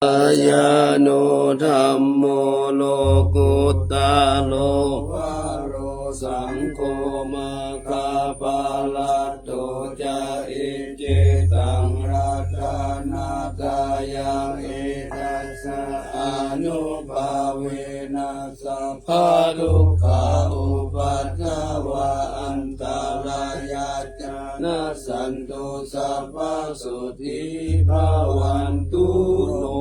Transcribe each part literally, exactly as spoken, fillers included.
Yāno dhammo lokuttaro varo saṅgho maggaphalaṭṭho ca icchitaṃ ratanattayaṃ etassa ānubhāvena sabbadukkhā upaddavā antarāyā ca nassantu sabbasotthī bhavantu no.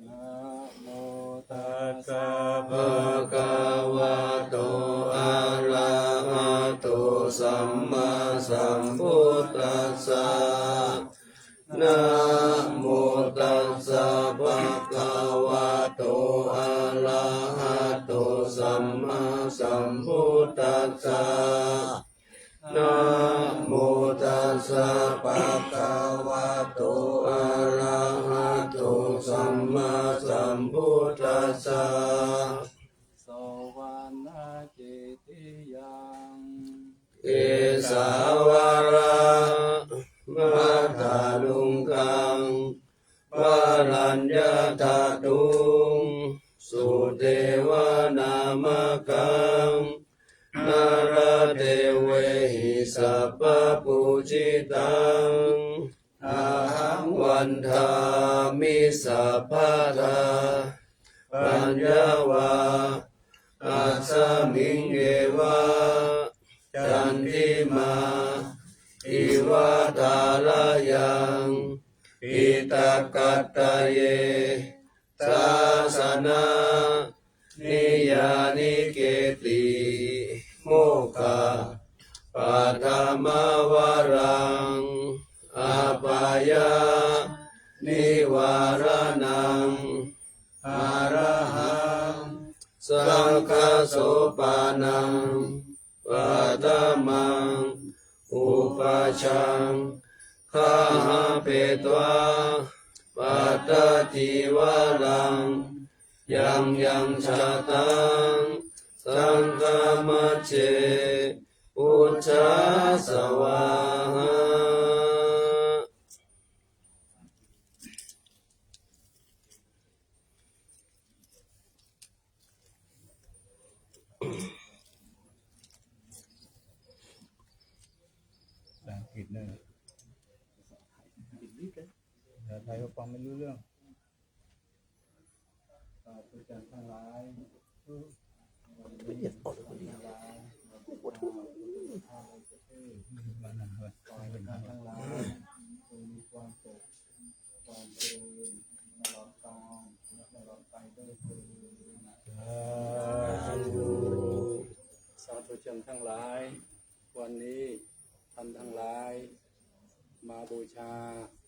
Namo tassa bhagavato arahato sammāsambuddhassa. Namo tassa bhagavato arahato sammāsambuddhassa. Namo tassa bhagavato arahato sammāsambuddhassa. Sovaṇṇacittiyaṃ kesavaraṃ vatthaluṅgaṃ paraññathatthuṃ sudevanāmakaṃ nāḷadevehi sabbapūjitaṃ ahaṃ vandāmi sabbadā. Paññā va asmiṃ yeva candimā iva thārayaṃ piṭakattaye sāsana niyyāniketi mokkhapathimā varaṃ apāyanivāraṇaṃ arahaṃ saṅghasopaṇaṃ paṭhamaṃ upajjhaṃ gahapetvā pattacīvaraṃ yaṃ yaṃ jātaṃ saṅghamajjhe pūjā svāhā. ภาษาอังกฤษเนี่ย ภาษาไทยก็ฟังไม่รู้เรื่อง สาธุชนทั้งหลาย วันนี้ ละเอียดอ่อนกว่านี้ ทั้งหลาย ขอให้ท่านทั้งหลาย จงมีความสุข ความเจริญตลอดกาลและตลอดไปด้วยเทอญ สาธุ สาธุชนทั้งหลาย วันนี้ท่านทั้งหลาย มาบูชา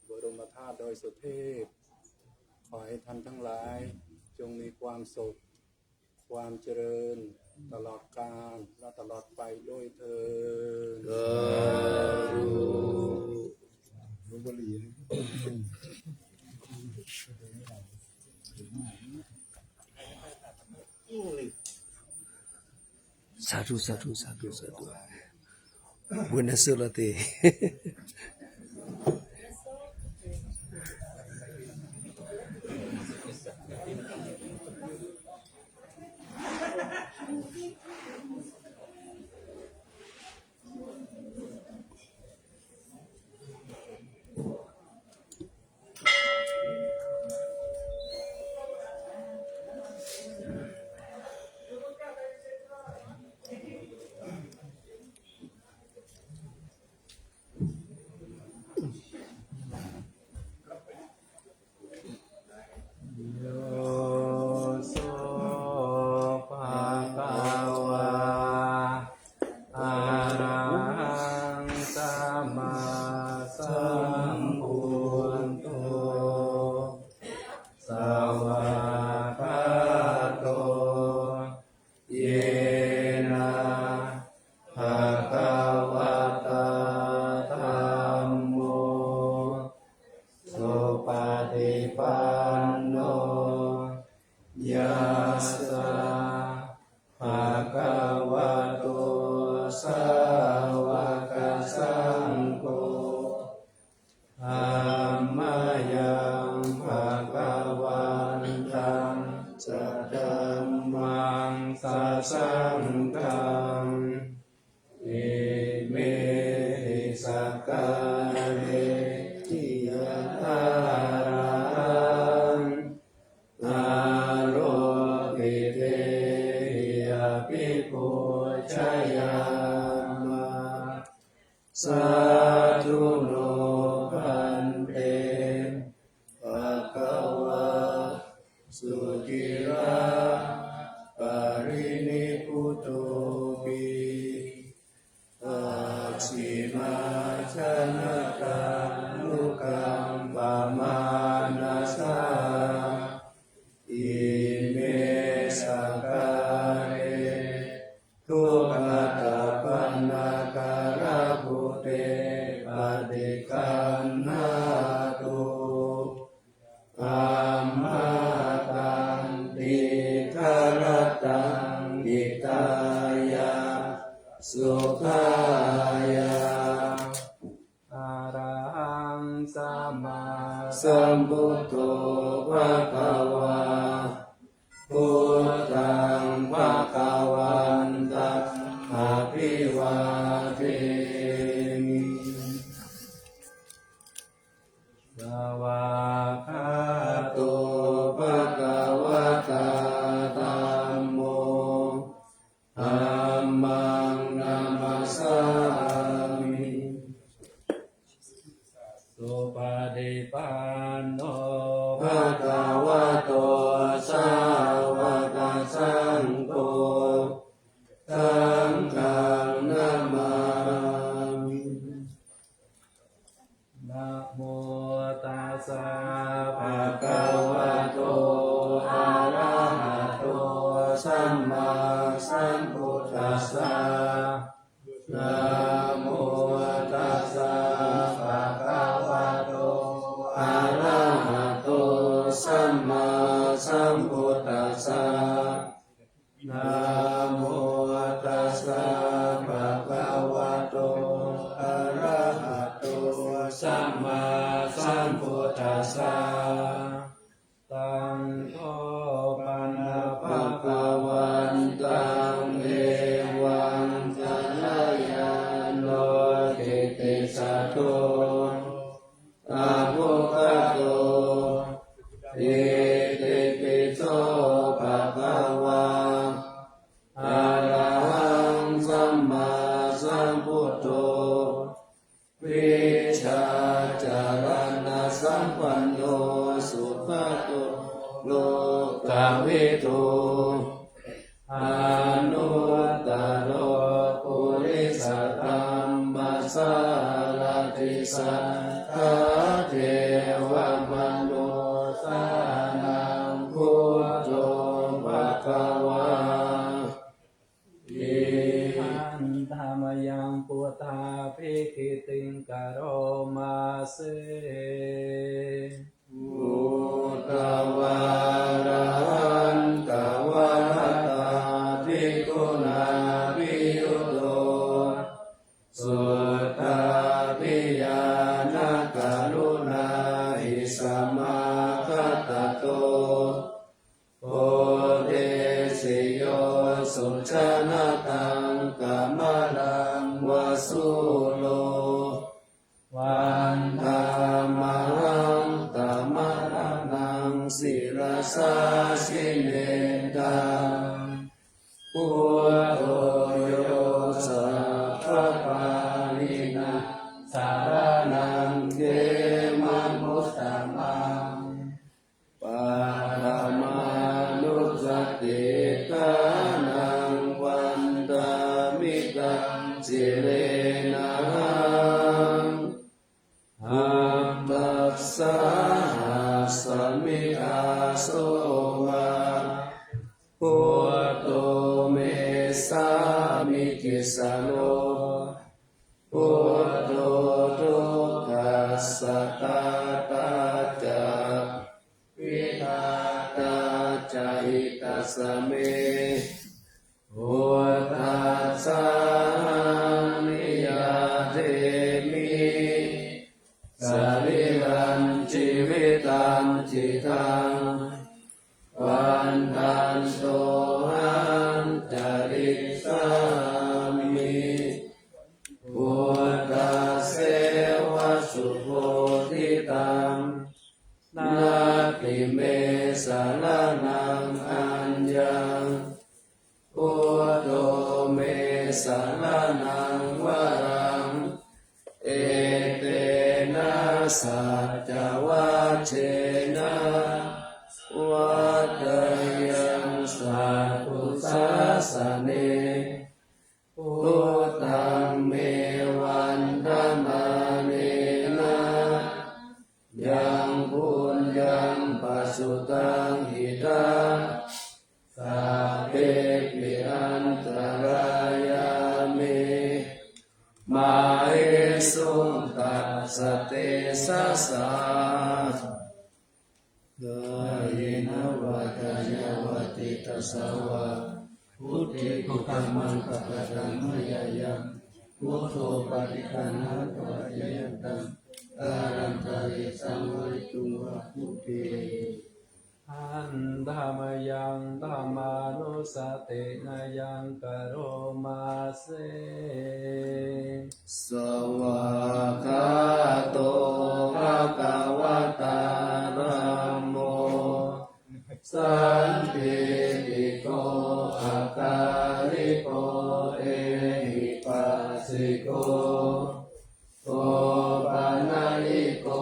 บรมธาตุดอยสุเทพ ขอให้ท่านทั้งหลาย จงมีความสุข ความเจริญตลอดกาลและตลอดไปด้วยเทอญ สาธุ สาธุ สาธุ สาธุ สาธุ Buena suerte. Yo so bhagavā arahaṃ sammāsambuddho svākkhāto yena Bhagavatā dhammo supaṭipanno yassa bhagavato sāvakasaṅgho, tammayaṃ bhagavantaṃ sadhammaṃ sasaṅghaṃ imehi sakkārehi arahaṃ āropitehi abhipūjayāma. Sādhu no bhante bhagavā suciraparinibbutopi dakkhiṇājanatanukampamānasā ime sakkāre duggatapaṇṇākārabhūte paṭiggaṇhātu amhākaṃ dīgharattaṃ hitāya sukhāya. Arahaṃ sammāsambuddho bhagavā, buddhaṃ bhagavantaṃ abhivādemi. Svākkhāto bhagavatā dhammo, dhammaṃ namassāmi. Supaṭipanno bhagavato sāvakasaṅgho, saṅghaṃ namāmi. Namo tassa bhagavato arahato sammāsambuddhassa. Namo tassa bhagavato arahato sammāsambuddhassa. Namo tassa bhagavato arahato sammāsambuddhassa. Taṃ kho pana bhagavantaṃ evaṃ kalyāṇo kittisaddo tathūgato itipi so bhagavā arahaṃ sammāsambuddho vijjācaraṇasampanno sugato lokavidū anuttaro purisadammasārathi satthā devamanussānaṃ buddho bhagavā. Handa mayaṃ buddhābhigītiṃ karoma se. Buddhavārahantavaratā bhikkhunābhiyutto suddhābhiñāṇakaruṇāhi samāgatatto bodhesi yo sujanataṃ kamalaṃ va sūro vandāmahaṃ tamaraṇaṃ sirasā jinendaṃ. Buddho yo sabbapāṇīnaṃ saraṇaṃ khemamuttamaṃ. Paṭhamānussatiṭṭhānaṃ vandāmi taṃ sirenahaṃ. Ābhassāhasmi dāso va buddho me sāmikissaro. Buddho dukkhassa ghātā ca vidhātā ca hitassa me. Buddhassāhaṃ niyyādemi sarīrañjīvitañcidaṃ. Vandantohañcarissāmi buddhasseva subodhitaṃ. Natthi me saraṇaṃ aññaṃ, buddho me saraṇaṃ varaṃ. Etena saccavajjena vaḍḍheyyaṃ satthu sāsane. Buddhaṃ me vandamānena yaṃ puññaṃ pasutaṃ idha, sabbepi antarāyā me māhesuṃ tassa tejasā. Kāyena vācāya va cetasā vā, buddhe kukammaṃ pakataṃ mayā yaṃ, buddho paṭiggaṇhatu accayantaṃ, kālantare saṃvarituṃ va buddhe. Handa mayaṃ dhammānussatinayaṃ karoma se. Svākkhāto bhagavatā dhammo, sandiṭṭhiko akāliko ehipassiko, opanayiko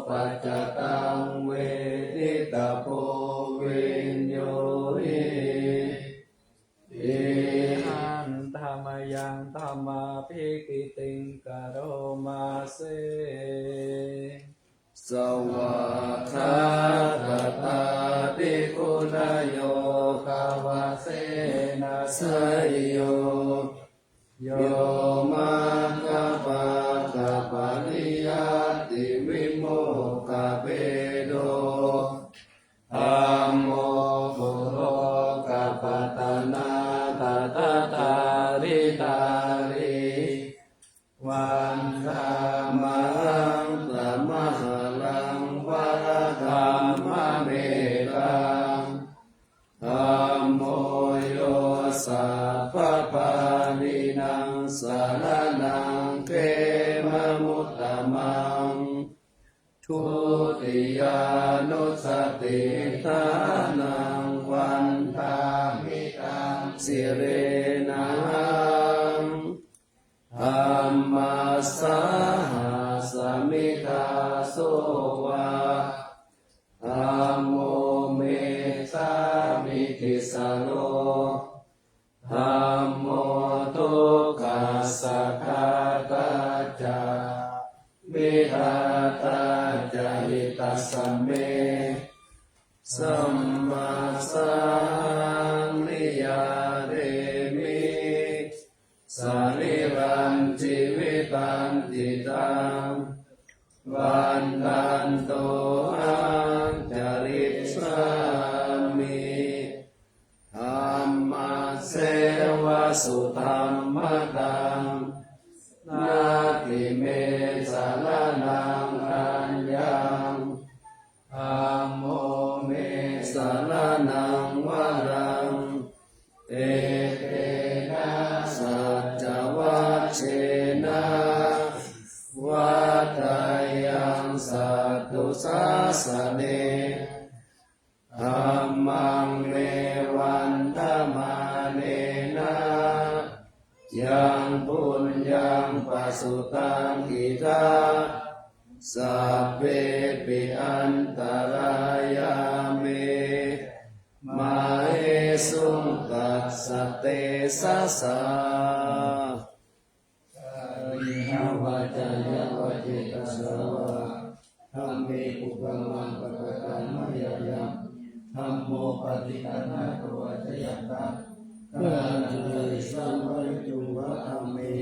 paccattaṃ veditabbo viññūhī ti. Handa mayaṃ dhammābhigītiṃ karoma se. Svākkhātatā bhikkhunā yogavasena seyyo, yo maggapākapariyattivimokkhabhedo, dhammo kulokapatanā tathākārī dārī, vandāmahaṃ tamaharaṃ varadhammametaṃ. Dhammo yo sabbapāṇīnaṃ saraṇaṃ khemamuttamaṃ. Dutiyānussatiṭṭhānaṃ vandāmi taṃ sirenahaṃ. Dhammassāhasmi dāso va, dhammo me sāmikissaro, dhammo dukkhassa ghātā ca vidhātā ca hitassa me. Sammāsāhaṃ niyyādemi sarīrañjīvitañcidaṃ, vandantohañcarissāmi dhammasseva sudhammataṃ. Natthi me saraṇaṃ aññaṃ, dhammo me saraṇaṃ varaṃ. Etena saccavajjena vaḍḍheyyaṃ satthu sāsane. Dhammaṃ me vandamānena yaṃ puññaṃ pasutaṃ idha, sabbepi antarāyā me māhesuṃ tassa tejasā. Kāyena vācāya va cetasā vā, dhamme kukammaṃ pakataṃ mayā yaṃ, dhammo paṭiggaṇhatu accayantaṃ, Antarikaṃ paṇidhī saṃvarituṃ va dhamme.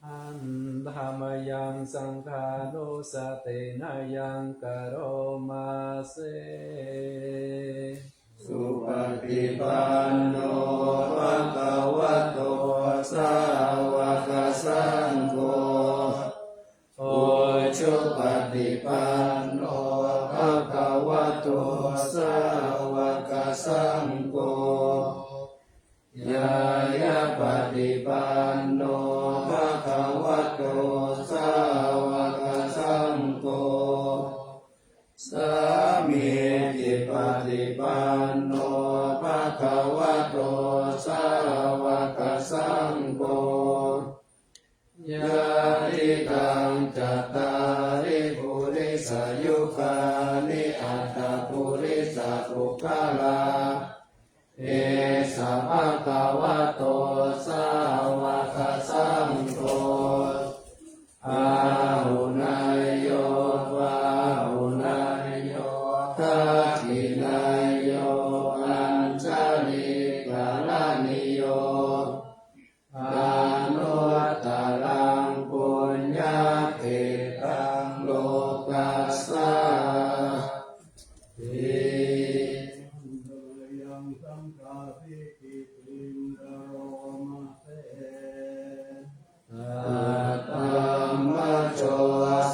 Handa mayaṃ saṅghānussatinayaṃ karoma se. Supaṭipanno bhagavato sāvakasaṅgho, ujupaṭipanno bhagavato sāvakasaṅgho, ñāyapaṭipanno bhagavato sāvakasaṅgho, sāmīcipaṭipanno bhagavato sāvakasaṅgho, yadidaṃ cattāri purisayugāni aṭṭha purisapuggalā, esa bhagavato sāvakasaṅgho, āhuneyyo pāhuneyyo dakkhiṇeyyo añjalikaraṇīyo, anuttaraṃ puññakkhettaṃ lokassāti. Handa mayaṃ saṅghābhigītiṃ karoma se. Saddhammajo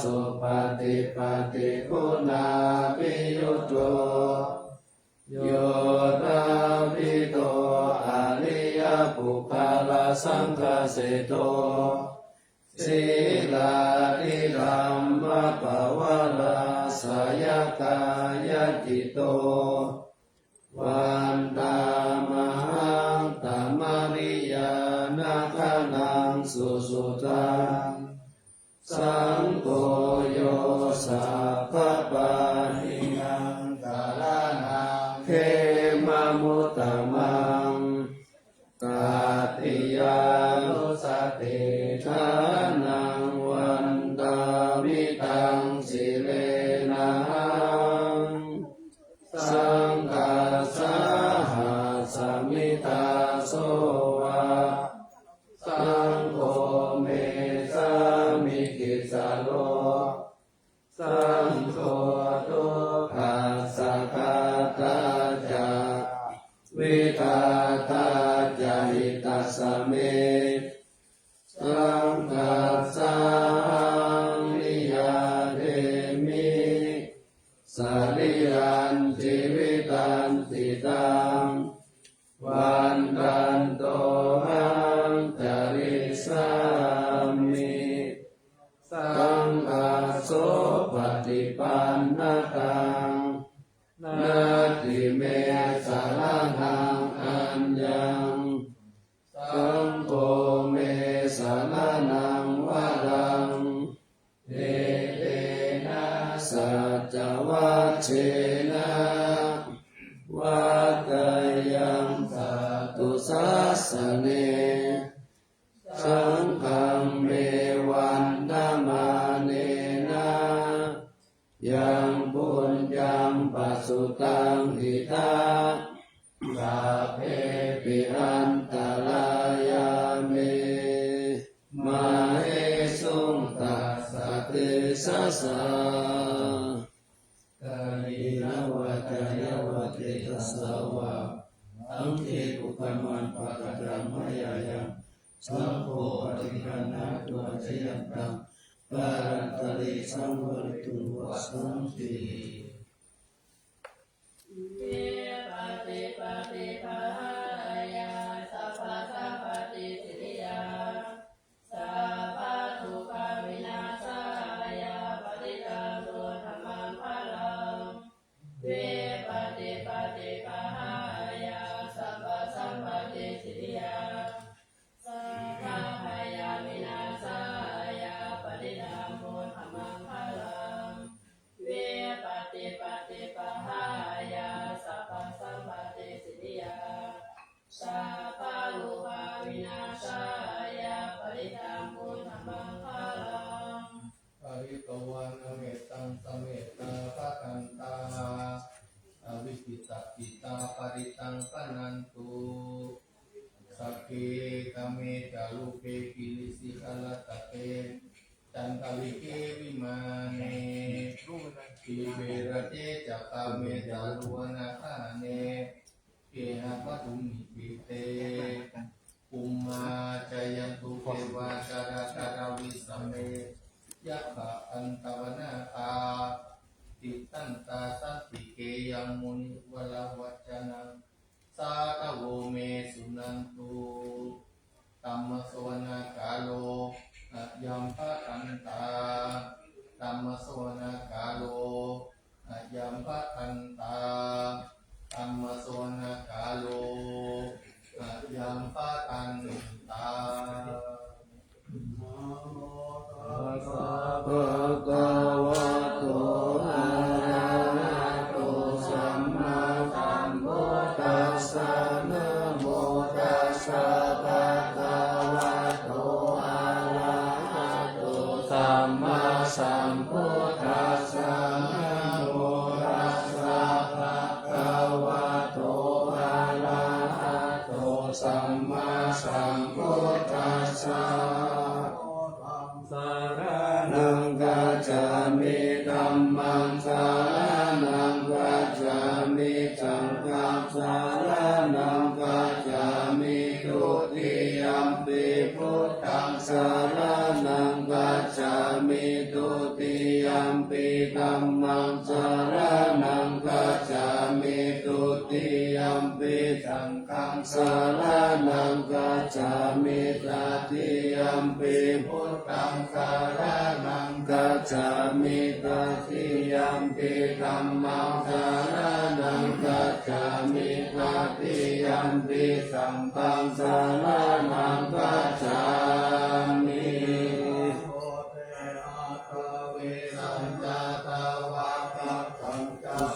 supaṭipattiguṇābhiyutto, yoṭṭhabbidho ariyapuggalasaṅghaseṭṭho, sīlādidhammapavarāsayakāyacitto, vandāmahaṃ tamariyāna gaṇaṃ susuddhaṃ. Saṅgho yo sabbapāṇīnaṃ saraṇaṃ khemamuttamaṃ, tatiyānussatiṭṭhānaṃ vandāmi taṃ sirenahaṃ. Saṅghassāhasmi dāso va, saṅgho me sāmikissaro, saṅgho dukkhassa ghātā ca vidhātā ca hitassa me. Saṅghassāhaṃ niyyādemi sarīrañjīvitañcidaṃ, vandantohaṃ carissāmi saṅghassopaṭipannaṃ, natthi me saraṇaṃ aññaṃ, saṅgho me saraṇaṃ varaṃ, etena saccavajjena vaḍḍheyyaṃ satthu sāsane. Saṅghaṃ me vandamānena yaṃ puññaṃ pasutaṃ idha, sabbepi antarāyā me māhesuṃ tassa tejasā. Kāyena vācāya va cetasā vā, saṅghe kukammaṃ pakataṃ mayā yaṃ, saṅgho paṭiggaṇhatu accayantaṃ, kālantare saṃvarituṃ va saṅghe. Vipattipaṭibāhāya sabbasampattisiddhiyā, sabbadukkhavināsāya parittaṃ brūtha maṅgalaṃ. Vipattipaṭibāhāya sabbasampattisiddhiyā, sabbabhayavināsāya parittaṃ brūtha maṅgalaṃ. Vipatti Ratake cantalikkhe vimāne, dīpe raṭṭhe ca gāme taruvanagahane, gehavatthumhi khette, bhummā cāyantu devā jalathalavisame yakkhagandhabbanāgā, tiṭṭhantā santike yaṃ munivaravacanaṃ sādhavo me suṇantu. Dhammassavanakālo ayambhadantā. Dhammassavanakālo ayambhadantā. Dhammassavanakālo ayambhadantā. Namo tassa bhagavato arahato sammāsambuddhassa. Namo tassa bhagavato arahato sammāsambuddhassa. Namo tassa bhagavato arahato sammāsambuddhassa. Saraṇaṃ gacchāmi. Dhammaṃ saraṇaṃ gacchāmi. Saṅghaṃ saraṇaṃ gacchāmi. Dutiyampi buddhaṃ saraṇaṃ gacchāmi. Dutiyampi dhammaṃ saraṇaṃ gacchāmi. Dutiyampi saṅghaṃ saraṇaṃ gacchāmi. Tatiyampi buddhaṃ saraṇaṃ gacchāmi. Tatiyampi dhammaṃ saraṇaṃ gacchāmi. Tatiyampi saṅghaṃ saraṇaṃ gacchāmi.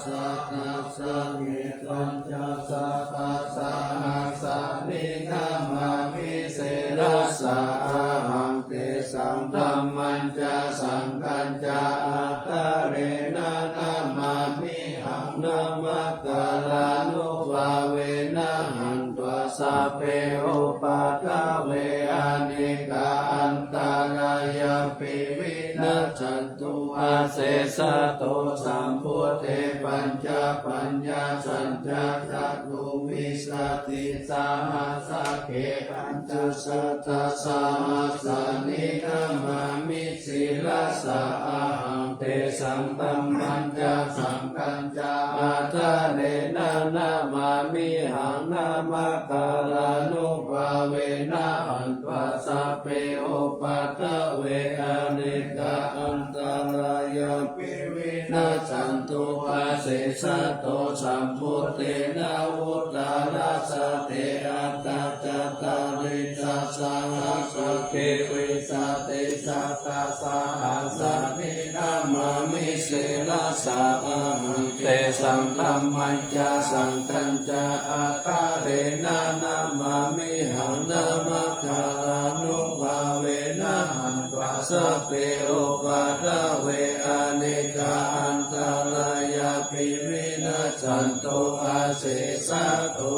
Sattassa vīsañca satasahassanī namāmi sirasā ahaṃ. Tesaṃ dhammañca saṅghañca ādarena namāmihaṃ. Namakārānubhāvena hantvā sabbe upaddave anekā antarāyāpi vinassantu asesato. Sambuddhe pañcapaññāsañca catuvīsatisahassake pañcasatasahassāni namāmi sirasā ahaṃ. Tesaṃ dhammañca saṅghañca ādarena namāmihaṃ. Namakārānubhāvena hantvā sabbe upaddave anekā antarāyāpi vinassantu asesato. Sambuddhe navuttarasate aṭṭhacattāḷīsasahassake vīsatisatasahassāni namāmi sirasā ahaṃ. Tesaṃ dhammañca saṅghañca ādarena namāmihaṃ. Namakārānubhāvena hantvā sabbe upaddave anekā antarāyāpi vinassantu asesato.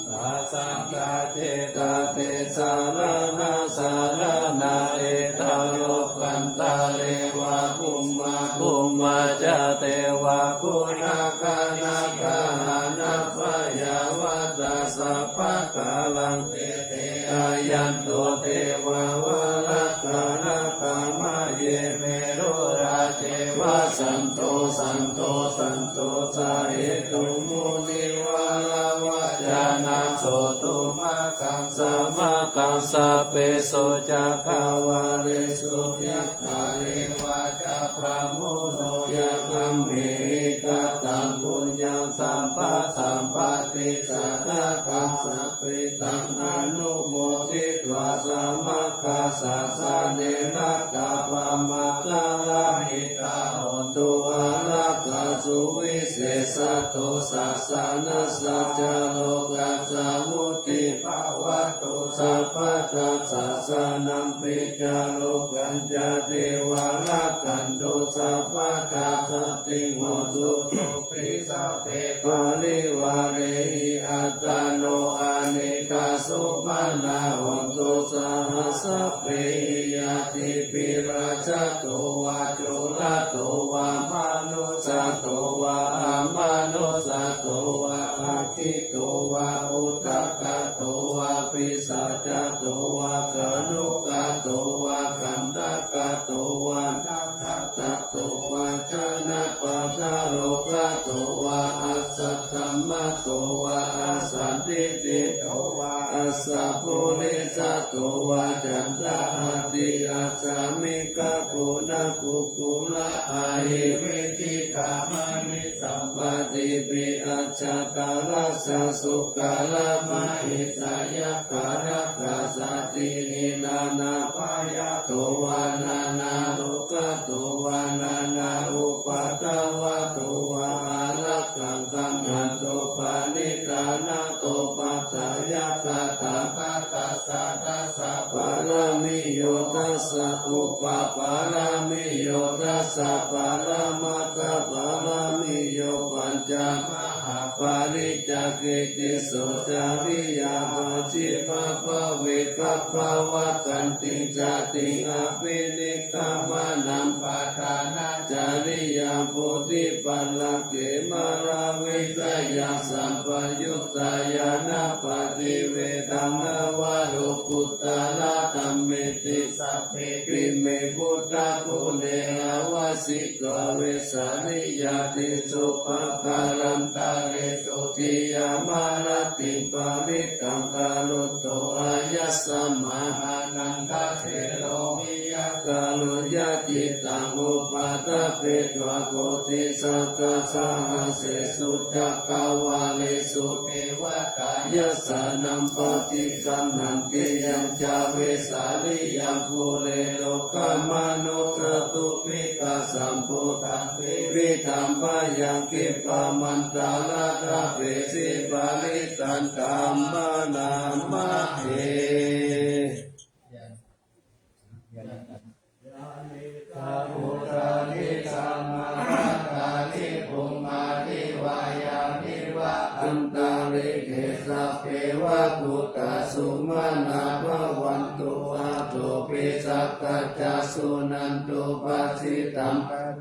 Saṅghā saṅghācetā te saraṇaṃ saraṇaṃ. Etha lokantare va bhummā bhummā ca devā guṇagaṇā gahāṇapayyāvatā sabbakālaṃ ete āyantu devā varakkhanakā maye merurāje vasanto santo santosahetuṃ munivaravacanaṃ sotumā kaṃ samakaṃ sabbesu cakkavāḷesu yattha devā ca brahmuno yaṃ amhehi kataṃ puññaṃ sabbasampattisadākaṃ sabbe taṃ anumoditvā samaggāsasane rakkhāpamātā rāhitā hontu ārakkhā suvisesato sāsanassa ca lokassa vuḍḍhī bhavatu sabbadā sāsanampi ca lokañca devā rakkhantu sabbadā santiṃ hontu sukhī sabbe parivārehi attano ane Sumanā hontu saha sabbehi ñātibhi. Rājato vā corato vā manussato vā amanussato vā aggito vā udakato vā pisācato vā khāṇukato vā kaṇṭakato vā nakkhattato vā janapadarogato vā asaddhammato vā asandiṭṭhito vā asappurisato vā caṇḍahatthi-assa-miga-goṇa-kukkura-ahi-vicchika-maṇisappa-dīpi-accha-taraccha-sūkara-mahesa-yakkha-rakkhasādīhi nānābhayato vā nānārogato vā nānāupaddavato vā ārakkhaṃ gaṇhantu paṇḍitānaṃ. Toppatthāya tathāgatassa dasa pāramiyo dasa upapāramiyo dasa paramatthapāramiyo pañca mahāpariccāge tisso cariyā pacchimabhave gabbhāvakkantiṃ jātiṃ abhini kkhamanaṃ padhānacariyaṃ bodhipallaṅke māravijayaṃ sabbaññutañāṇappaṭivedhaṃ nava lokuttaraṃ dhammeti sabbepime buddhaguṇe āvajjitvā vesāliyā tīsu pākārantaresu tiyāmarattiṃ parittaṃ karonto āyasmā ānandatthero viya kāruññacittaṃ upaṭṭhapetvā koṭisatasahassesu cakkavāḷesu devatā yassāṇaṃ paṭiggaṇhanti yañca vesāliyaṃ pure rogāmanussadubbhikkhasambhūtaṃ tividhaṃ bhayaṃ khippamantaradhāpesi parittaṃ taṃ bhaṇāma he. Yānīdha bhūtāni samāgatāni bhummāni vā yāni va antalikkhe sabbeva bhūtā sumanā bhavantu athopi sakkacca suṇantu bhāsitaṃ.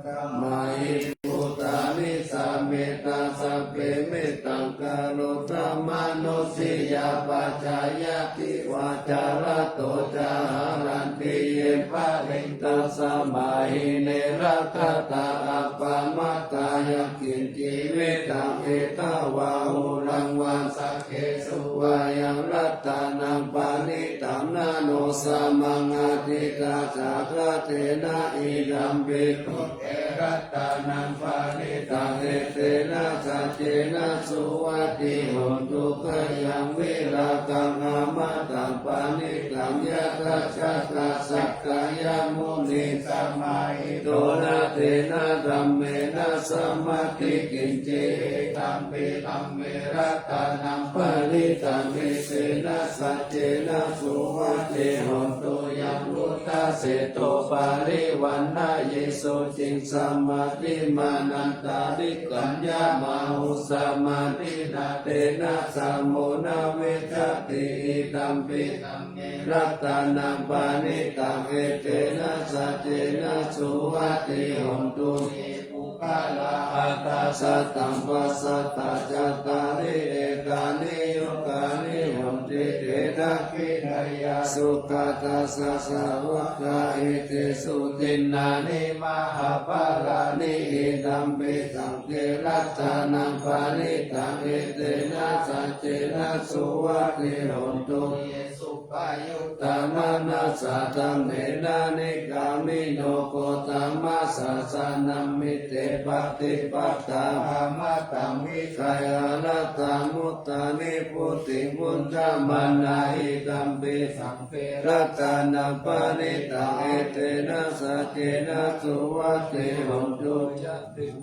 Tasmā hi bhūtā nisāmetha sabbe mettaṃ karotha mānusiyā pajāya divā ca ratto ca haranti ye baliṃ tasmā hi ne rakkhatha appamattā. Yaṅkiñci vittaṃ idha vā huraṃ vā saggesu vā yaṃ ratanaṃ paṇītaṃ na no samaṃ atthi tassa khattena idampi buddhe ratanaṃ paṇītaṃ etena saccena suvatthi hotu. Khayaṃ virāgaṃ amataṃ paṇītaṃ yadajjhagā sakyamunī samāhito na tena dhammena samatthi kiñci idampi dhamme ratanaṃ paṇītaṃ etena saccena suvatthi hotu. Yaṃ buddhaseṭṭho parivaṇṇayī suciṃ samādhimānantarikaññamāhu samādhinā tena samo na vijjati idampi dhamme ratanaṃ paṇītaṃ etena saccena suvatthi hotu. Ye puggalā aṭṭha sataṃ pasatthā cattāri etāni yugāni honti te dakkhiṇeyyā sugatassa sāvakā etesu dinnāni mahapphalāni idampi saṅghe ratanaṃ paṇītaṃ etena saccena suvatthi hotu. Ye suppayuttā manasā daḷhena nikkāmino gotamasāsanamhi te pattipattā amataṃ vigayha laddhā mudhā nibbutiṃ bhuñjamānā idampi saṅghe ratanaṃ paṇītaṃ etena saccena suvatthi hotu.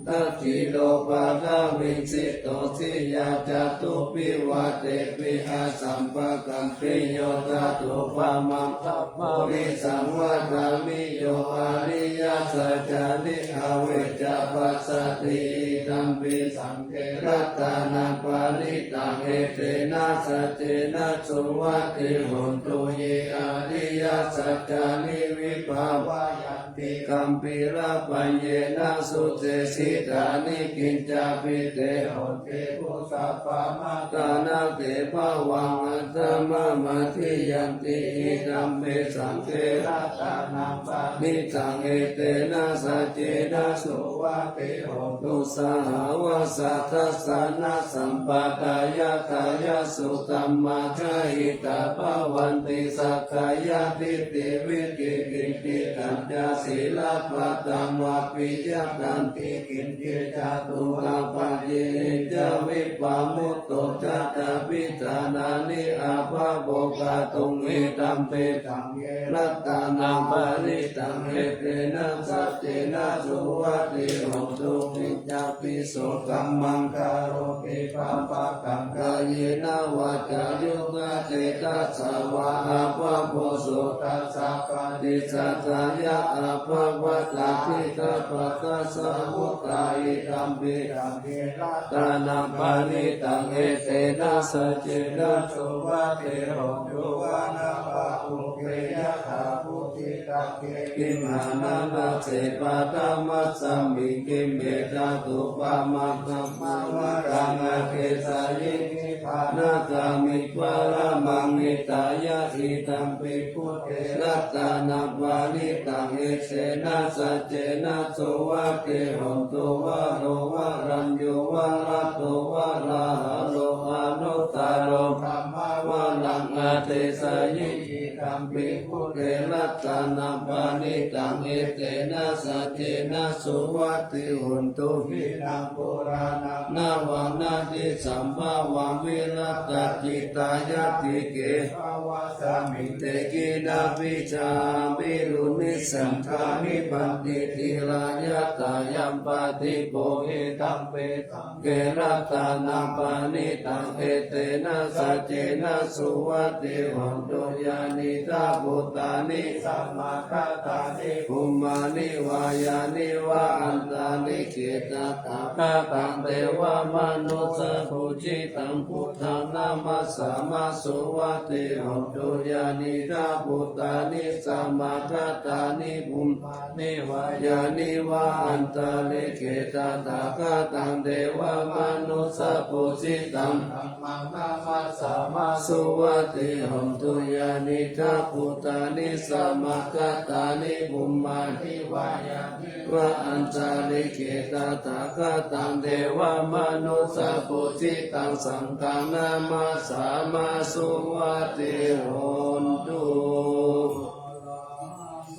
Dakkhiṇo padaviṃ sito siyā catubbhi vātebhi asampakampiyo Tathūpamaṃ sappurisaṃ vadāmi, yo ariyasaccāni avecca passati, idampi saṅghe ratanaṃ paṇītaṃ, etena saccena suvatthi hotu. Ye ariyasaccāni vibhāvayanti gambhīrapaññena, sudesitāni kiñcāpi te honti bhusappamattā, na te bhavaṃ aṭṭhamamādiyanti, idampi saṅghe ratanaṃ paṇītaṃ, etena saccena suvatthi hotu. Sahāvassa dassanasampadāya, kāyasuddhamā jahitā bhavanti, sakkāyadiṭṭhi vicikicchitañca, sīlabbataṃ vapiyattanti kiñci, catūhapāyehi ca vippamutto, cātāpicchānāni abhabbo kātuṃ, idampi saṅghe ratanaṃ paṇītaṃ, etena saccena suvatthi hotu. Kiñcāpi so kammaṃ karoti pāpakaṃ, kāyena vācāyuda cetasā vā, abhabbo so tassa paṭicchādāya, abhabbatā diṭṭhapadassa vuttā, idampi saṅghe ratanaṃ paṇītaṃ, etena saccena suvatthi hotu. Anāpā pubbe yathā phussitagge, gimhānamāse paṭhamasmiṃ khīṇe, tathūpamaṃ dhammavaraṃ atisayiṃ, nibbānagāmiṃ paramaṃ hitāya, idampi buddhe ratanaṃ paṇītaṃ, etena saccena suvatthi hotu. Varo varaññū varado varāharo, anuttaro dhammavaraṃ atisayiṃ, idampi buddhe ratanaṃ paṇītaṃ, etena saccena suvatthi hotu. Khīṇaṃ purāṇaṃ navaṃ natthi sambhavaṃ, virattacittāyatike bhavasmiṃ, te khīṇabījā aviruḷhichandā, nibbanti dhīrā yathāyampadīpo, idampi saṅghe ratanaṃ paṇītaṃ, etena saccena suvatthi hotu. Yānīdha bhūtāni samāgatāni, bhummāni vā yāni va antalikkhe, tathāgataṃ devamanussapūjitaṃ, buddhaṃ namassāma suvatthi hotu. Yānīdha bhūtāni samāgatāni, bhummāni vā yāni va antalikkhe, tathāgataṃ devamanussapūjitaṃ, dhammaṃ namassāma suvatthi hotu. Yānīdha bhūtāni samāgatāni, bhummāni vā yāni va antalikkhe, tathāgataṃ devamanussapūjitaṃ, saṅghaṃ namassāma suvatthi hotu.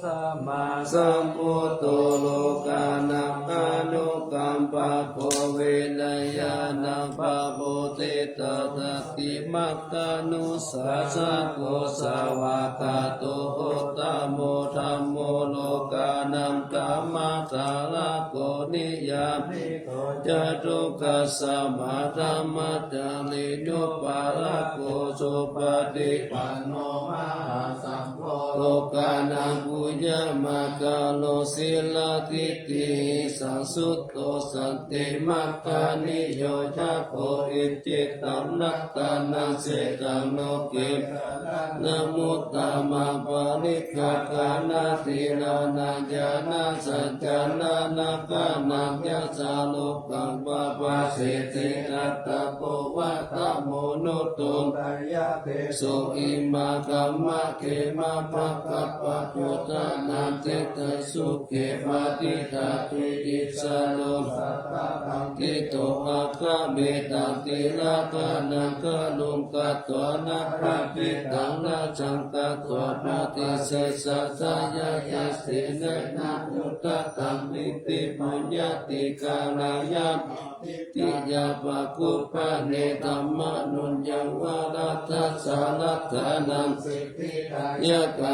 Sammāsambuddho lokānaṃ anukampako, vinayanātha pamoditā, satimakkhanussāsako, svākkhāto uttamo dhammo, lokānaṃ dhammadharako, niyyāniko ca dukkhassamā, dhammacariyupādako, supaṭipanno mahāsaṅgho, lokānaṃ puññamakālo, sīladiṭṭhihi saṅsutto, santimakkhaniyojako, icchitaṃ ratanaṃ sitaṃ loke, saraṇamuttamaṃ. Pariggāhānaṃ thīrānaṃ, ñāṇasaccāna maggānañca, sāvakaṃ pabbajeti, atthāya kho vata manu to, tayādevo imā kammakhemā, bhāgapaccuppannā cittasuke, paṭiggaṇhati issaro, sattakaṃ ṭhito āgametaṃ, thīrānaṃ garuṃ katvāna, bhāsitaṃ rasaṃ katvā, bhāsise sassāya, yasenamhi udakaṃ, iti puññāni kalyāṇa diṭṭhiyā, paccuppannē dhammanussavanaṃ, varattha sārathānaṃ siddhidāyakā,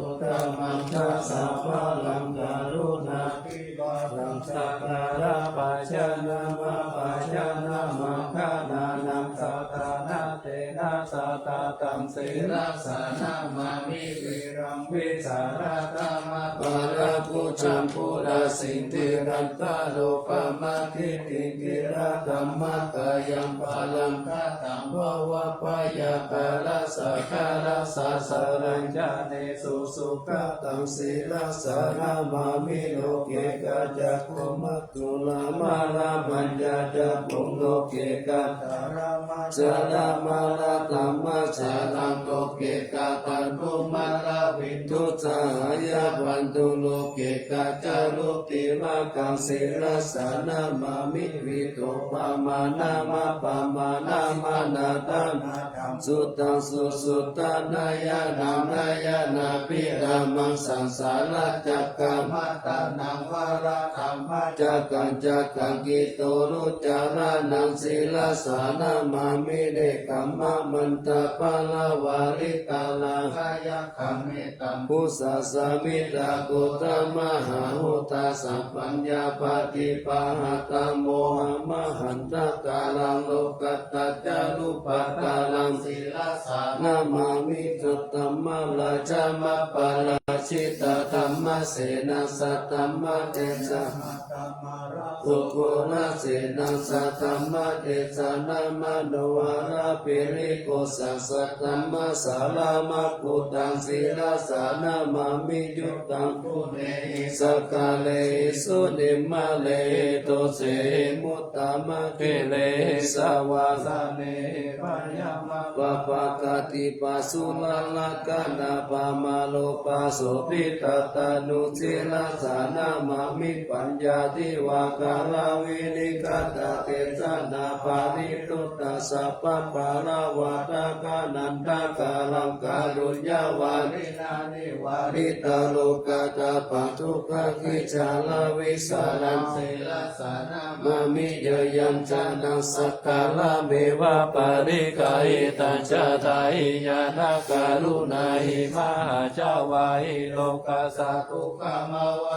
uttamaṃ dasabalaṃ karuṇābhivādaṃ sakkāra pajānamā pajānamā gaṇānaṃ saddhāna tena sattā taṃ sirasā namāmi viraṃ vijānātha mapphaṇaṃ bhujagaṃ pūrasiṃ tirattarūpamādittiṃ dīghadhammatāyaṃ balaṃ kataṃ bhavabhayā kālassa kālassa sarañca nesu sugataṃ sirasā namāmi loke kañca kumā tulamālamaññacakkhum loke kaṭṭhamālamaññacakkhumālamaññaccharamālamaññacharāmaññacharāmaññacakkhummālavinducchahāyavantu loke kañcalu tilakaṃ sirasā namāmi vītopamāṇamappamāṇamatthaṃ suddhaṃ susuddhanayaṇaṃ nayanābhiramaṃ saṃsāracakkamatalaṃ varadhammacakkaṃ cakkaṃ kiturucaraṇaṃ sirasā namāmi nekkhammamantapaṇṇavarītalaṅkayakkhaṃ mettambusasamiddhakuṭamahāhutā sampaññapaṭipahātamohamahantagaraṃ lokadhattarūpatalaṃ sirasā namāmi saddhammaratnamaparājitaṃ dhammasenaṃ saddhammatejaṃ suguna senaṃ saddhammamanoharagiriṃ saddhammasāraṃ makkuthaṃ sirasā namāmi yuddhaṃ guṇehi sakkalehi sunimalehi dosehi muttamakehehi savāsanehi bhayamappaṭibāhāraṃ bhāsuvaraṃ sirasā namāmi paññā divakāravidiṃ gathā desanā pāri tuttassa pabbaraṃ vādākaṇātakaraṃ kāruññavaṇṇinaṃ nivārītalokatabbaṃ dukkhābhicchāravisāraṃ sirasā namāmi yayaṃ jānaṃ sakkārameva pariggāhi tañca ṭhāhi ñāṇakaruṇāhi mahā ca vāhi lokassa dukkhamāva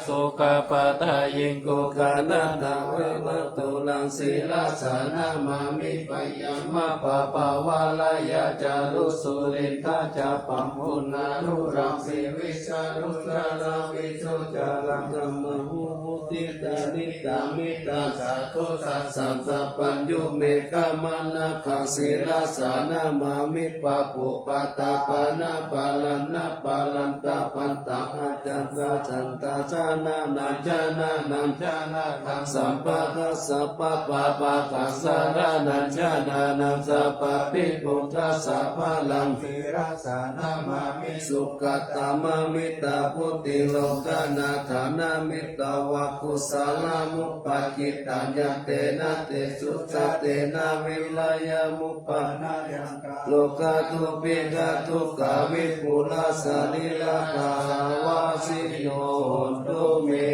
sokappattayīṃ dukkhaṇātha vavattulaṃ sirasā namāmi bhayamappaṭibāhāraṃ ca rūsūlindhacabbaṃ uṇṇānūraṃ sivīsaruciraṃ visuciraṃ sammāhuṃ uditā niddhamittaṃ satthu sassaṃ sabbaññū meghamaṇḍakaṃ sirasā namāmi pāpūpaṭipahānappaṇṇānaparanta bhaddantā janānaṃ janānaṃ janānaṃ sampadaṃ sabbapāpaghasaṇānaṃ janānaṃ sabbabhipugghasabalaṃ sirasā namāmi sugatamamiddhabuddhilokanathanamiddhava kusalamuppakittañña, tena tejasā ca tena vīriyamuppanāya, rogā dubhikkhā dukkhā vipulā sarīrā, dāvaggiyo hontu me.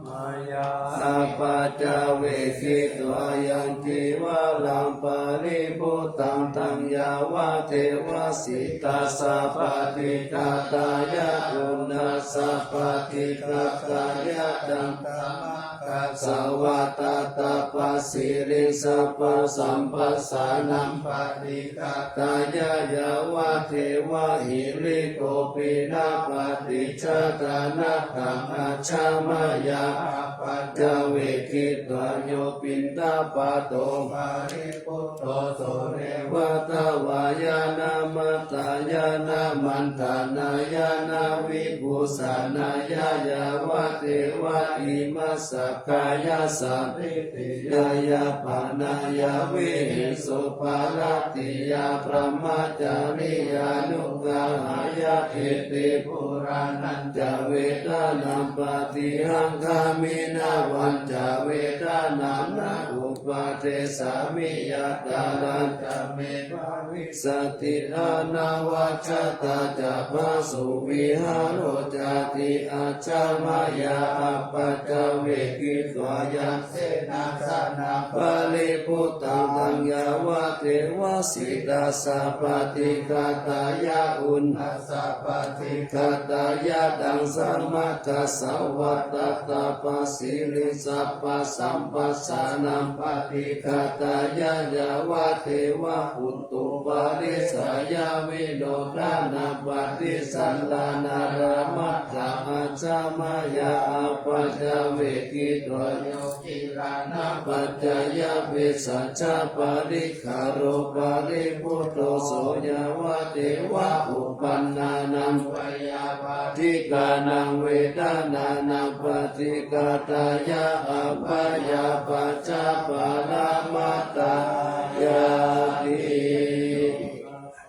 Mayā apaccavekkhitvā yaṃ cīvaraṃ paribhuttaṃ, taṃ yāvadeva sītassa paṭighātāya, uṇhassa paṭighātāya, daṃsamakasavātātapasiriṃsapasamphassānaṃ paṭighātāya, yāvadeva hirikopinapaṭicchādanatthaṃ. Ajja mayā apaccavekkhitvā yo piṇḍapāto paribhutto, so neva davāya na madāya na maṇḍanāya na vibhūsanāya, yāvadeva imassa kāyassa ṭhitiyā yāpanāya vihiṃsuparatiyā brahmacariyānuggahāya. Iti purāṇañca vedanaṃ paṭihaṅkhāmi, navañca vedanaṃ na uppādessāmi, yātrā ca me bhavissati anavajjatā ca phāsuvihāro cāti. Ajja mayā apaccavekkhitvā yaṃ senāsanaṃ paribhuttaṃ, taṃ yāvadeva sītassa paṭighātāya, uṇhassa paṭighātāya, daṃsamakasavātātapasiriṃsapasamphassānaṃ paṭighātāya, yāvadeva u tuparisayavinodanapaṭisallānārāmattha. Ajja mayā apaccavekkhitvā yo gilānapaccayabhesajjaparikkhāro paribhutto, so yāvadeva uppannānaṃ veyyābādhikānaṃ vedanānaṃ paṭighātāya, abyāpajjhaparamatāyāti.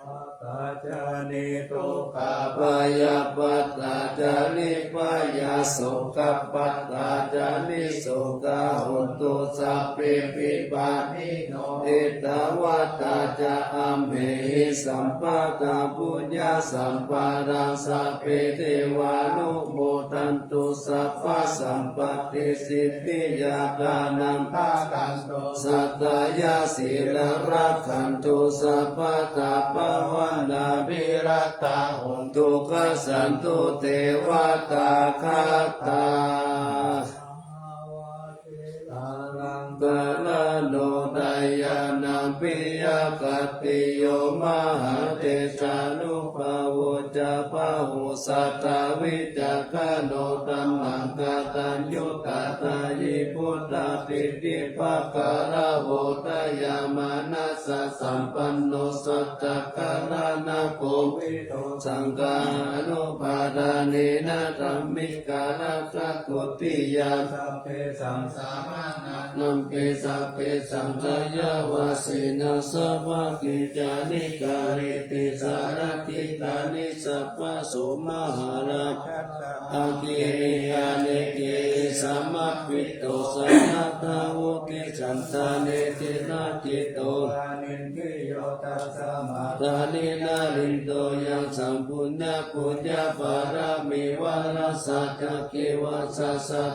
Dukkhappattā ca niddukkhā, bhayappattā ca nibbhayā, sokappattā ca nissokā, hontu sabbepi pāṇino. Ettāvatā ca amhehi sambhataṃ puññasampadaṃ, sabbe devānumodantu, sabbasampattisiddhiyā. Dānaṃ dadantu saddhāya, sīlaṃ rakkhantu sabbadā, bhāvanābhiratā hontu, gacchantu devatāgatā. Mahāvajirahaṃ kārano, dayānaṃ piyakātiyo, mahātejānubhāvo ca, bāhuṃ sataṃ vicakkhaṇo, dhammaṃ kataññutā, dāyī buddhadiṭṭhippakāravo, dayāmanassasampanno, saccakāraṇakovido, saṅghānubhādānena, dhammikaratthaguttiyā, sabbesaṃ samaṇānampi sabbesaṃ dayāvajjena, sabbāgicānikarīti sārathīdāni sabbaso, mahārājānāgīhi anekehi samāveso, sahatthā vuṭṭhisaṅghaññaṅgena jito, paṇidhī yo tasmā dāni narindo, yaṃ saṃ puññaṃ puññapāramī varassa ca kevassa,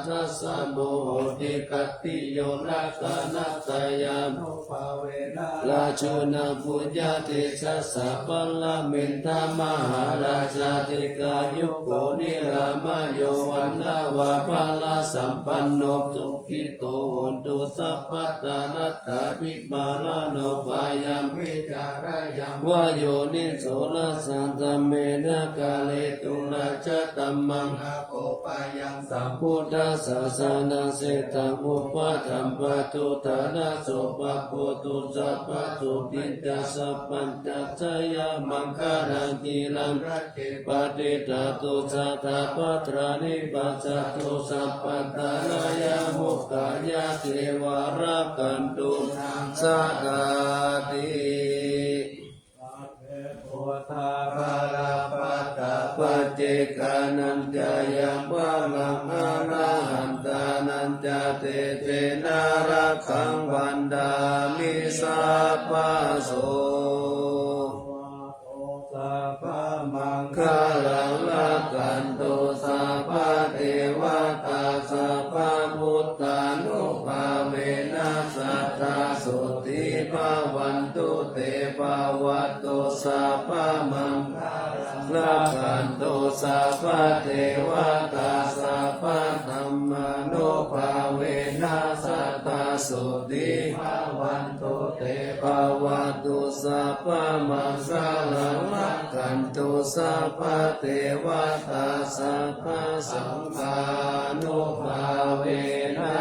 tassa moho vigattiyo, ratanattayānubhāvena, rājūnaṃ puññatejasā, paramita mahārājā, dīghāyuko nirāmayo, vaṇṇavaḍḍharasampanno, su khito hontu sabbadā. Natthābhimānāno bhayaṃ vītarāgaṃ, vā yoniso na saṅkamena, kāretu rājadhammaṃ, akopayaṃ sambuddhasāsanaṃ, seṭṭhaṃ upaṭṭhaṃ pāthu, ṭhānaso pāpūtu, sabbasotthiñca sabbañca, jayamaṅgalaṃ ciraṃ ṭhi patiṭṭhātu, satapaṭṭhāni pajjatu, sabbantarāyā mokkhaṃ, yā devā rakkhantu sadā ti. Sabbe buddhā balappattā, paccekānañca yaṃ balaṃ, Kaṃ vandāmi sabbaso. Sabbamaṅgalaṃ rakkhantu sabbadevatā, sabbabuddhānubhāvena sadā sotthī bhavantu te. Bhavatu sabbamaṅgalaṃ rakkhantu sabbadevatā, sabbadhammānubhāvena sadā sotthī bhavantu te. Bhavatu sabbamaṅgalaṃ rakkhantu sabbadevatā, sabbasaṅghānubhāvena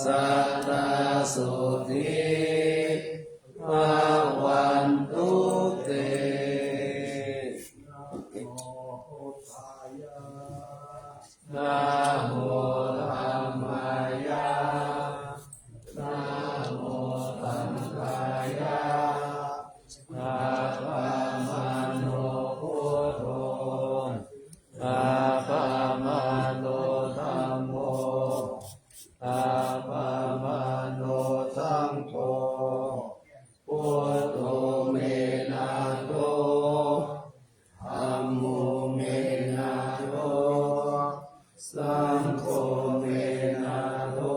sadā sotthī bhavantu te. Namo dhammāya. Namo saṅghāya. Appamāṇo buddho. Appamāṇo dhammo. Appamāṇo saṅgho. Buddho me nātho. Dhammo me nātho. Saṅgho me nātho.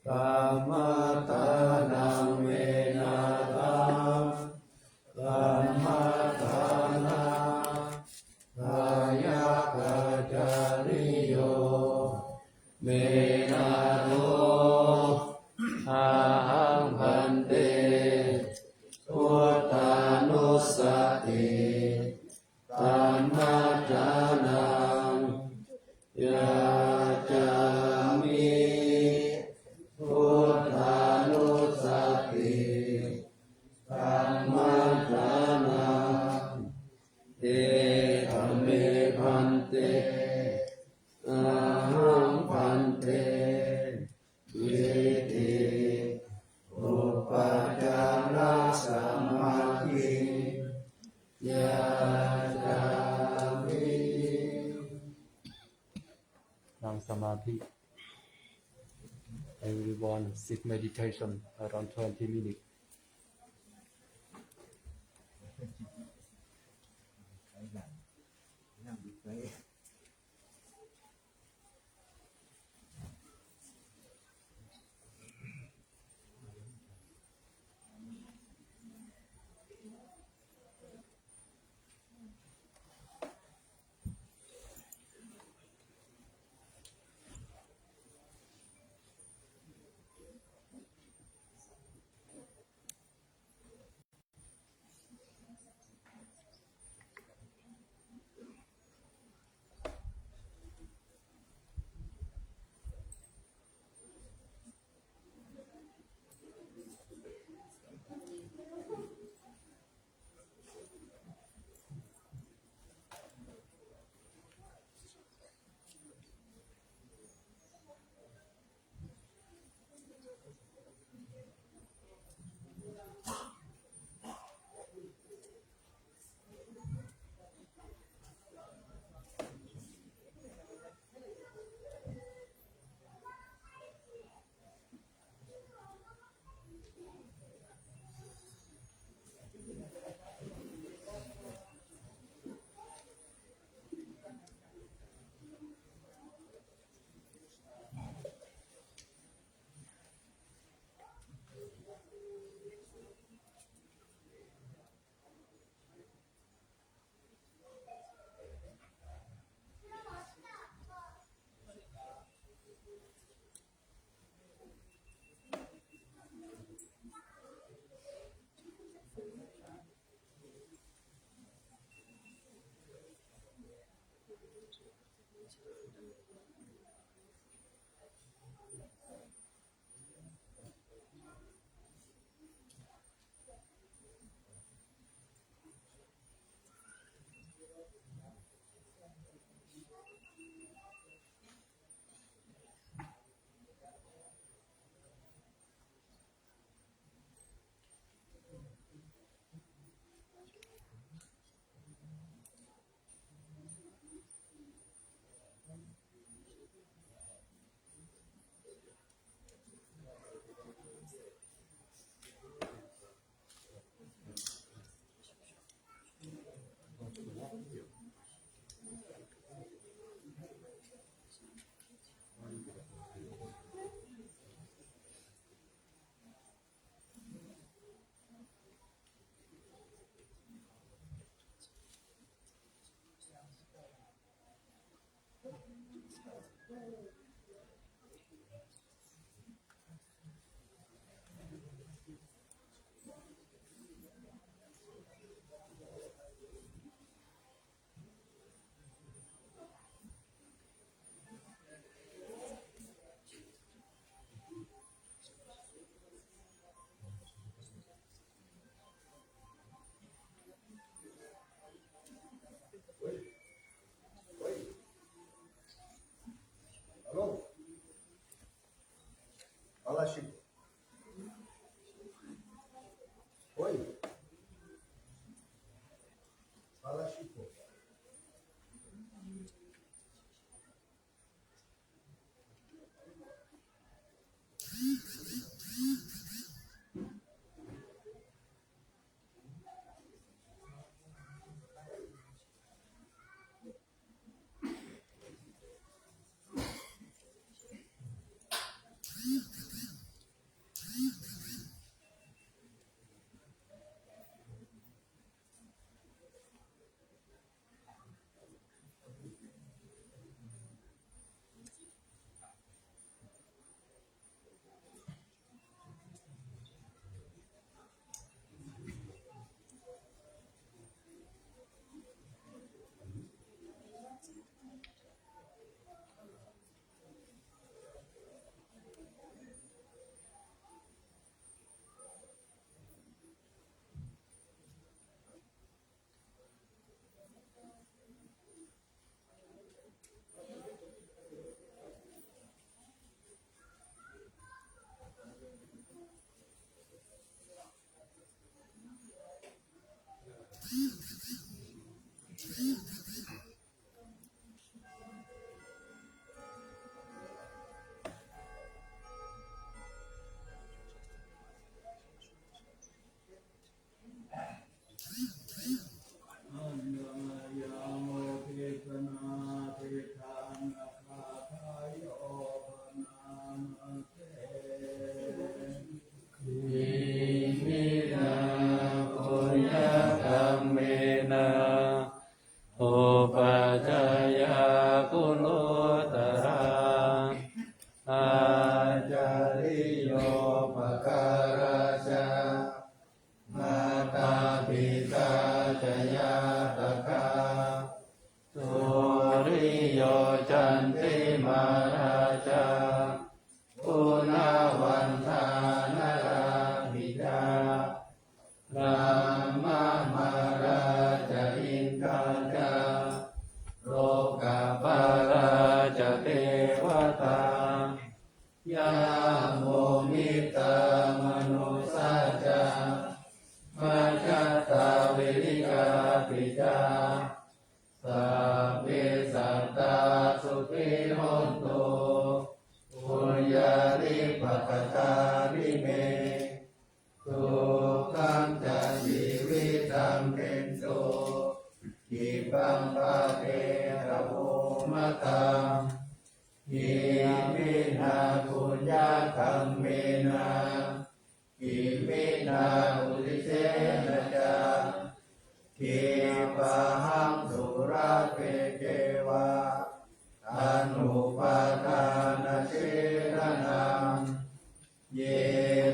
Dhammadhānaṃ me nāthaṃ. Dhammadhāna dāyakācariyo me nātho. Ahaṃ bhante buddhānussati dhammadhānaṃ yācāmi. Buddhānussati dhammadhānaṃ. Etha me bhante. Ahaṃ bhante iti upācārasamādhiṃ yācāmi. นั่งสมาธิ Everyone sit meditation around twenty minutes. Iminā puññakammena upajjhāyā guṇuttarā, ācariyūpakārā ca mātā pitā ca ñātakā, suriyo candimā rājā, guṇavantā narāpi ca, brahmamārā ca indā ca, lokapālā ca devatā, yamo mittā manussā ca, majjhattā verikāpi ca, sabbe sattā sukhī hontu, puññāni pakatāni me, sukhañca jīvitañcentu, khippaṃ pāpetha vomataṃ. Iminā puññakammena, iminā uddisena ca, khippāhaṃ sulabhe ceva, taṇhupādānachedanaṃ, ye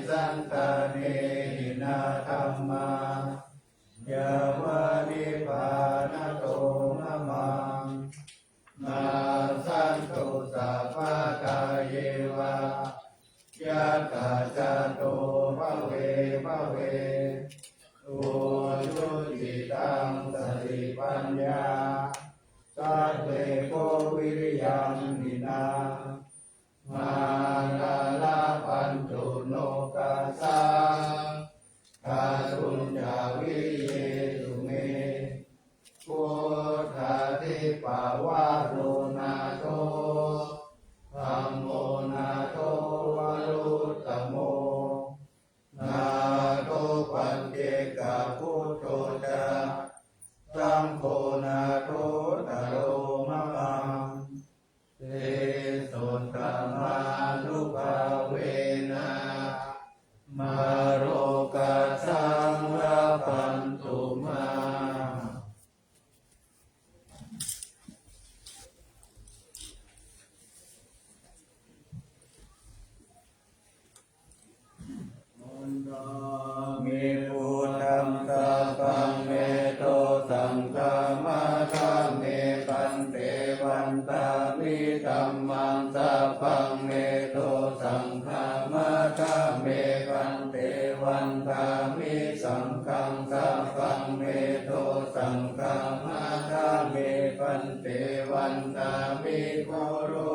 santāne hinā dhammā, yāva nibbānato mamaṃ, nassantu sabbadā yeva, yattha jāto bhave bhave, ujucittaṃ satipaññā, sallekho viriyamhinā, mārā labhantu nokāsaṃ, kātuñca viriyesu me. Buddhādhipavaro nātho, dhammo nātho varuttamo, nātho paccekabuddho ca, saṅgho nāthottaro mamaṃ. Tesottamānubhāvena, mārokāsaṃ labhantu mā. Vandāmi buddhaṃ sabbaṃ me dosaṃ khamatha me bhante. Vandāmi dhammaṃ sabbaṃ me dosaṃ khamatha me bhante. Vandāmi saṅghaṃ sabbaṃ me dosaṃ khamatha me bhante. Vandāmi guru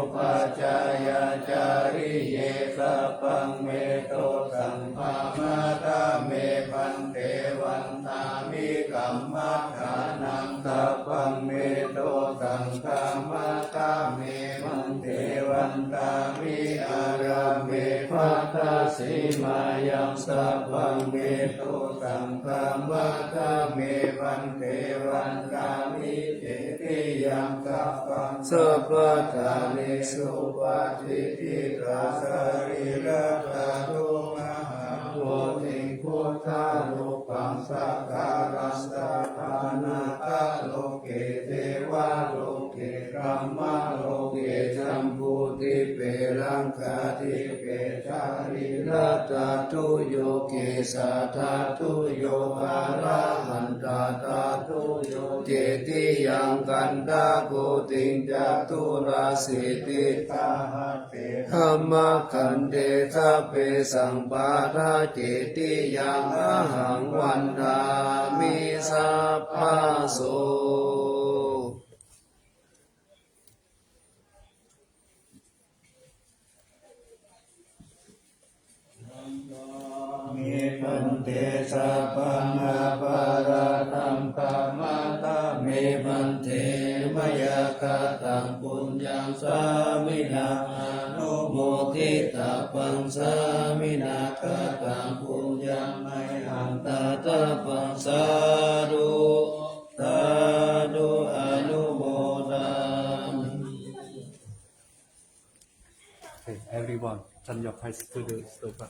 upajjhāyācariye sabbaṃ me dosaṃ khamatha me bhante. Vandāmi kam Saṅghaṃ khamatu me dosaṃ, khamatha me bhante. Vandāmi ārāme bhadasīmāyaṃ, sabbaṃ me dosaṃ khamatha me bhante. Vandāmi cetiyaṃ sabbaṃ, sabbaṭṭhānesu patiṭṭhitā. Sarīraṃ dhātuṃ ahaṃ, bodhiṃ buddharūpaṃ sakalaṃ sadā. Nakkha loke devaloke, brahmaloke jambudīpe, laṅkādīpe sarīraṃ dhātuyo, kesā dhātuyo arahantā dhātuyo. Cetiyaṃ gandhakuṭiṃ caturāsītisahassi, dhammakkhandhe sabbesaṃ paṭicetiyaṃ ahaṃ vandāmi sabbaso. Me bhante sabbaṃ aparādhaṃ khamatha me bhante, mayā kataṃ puññaṃ sāminā anumoditabbaṃ, sāminā kataṃ puññaṃ mayhaṃ dātabbaṃ, sādhu sādhu anumodāmi. Okay, everyone, turn your face to the stupa.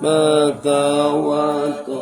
Bhagavato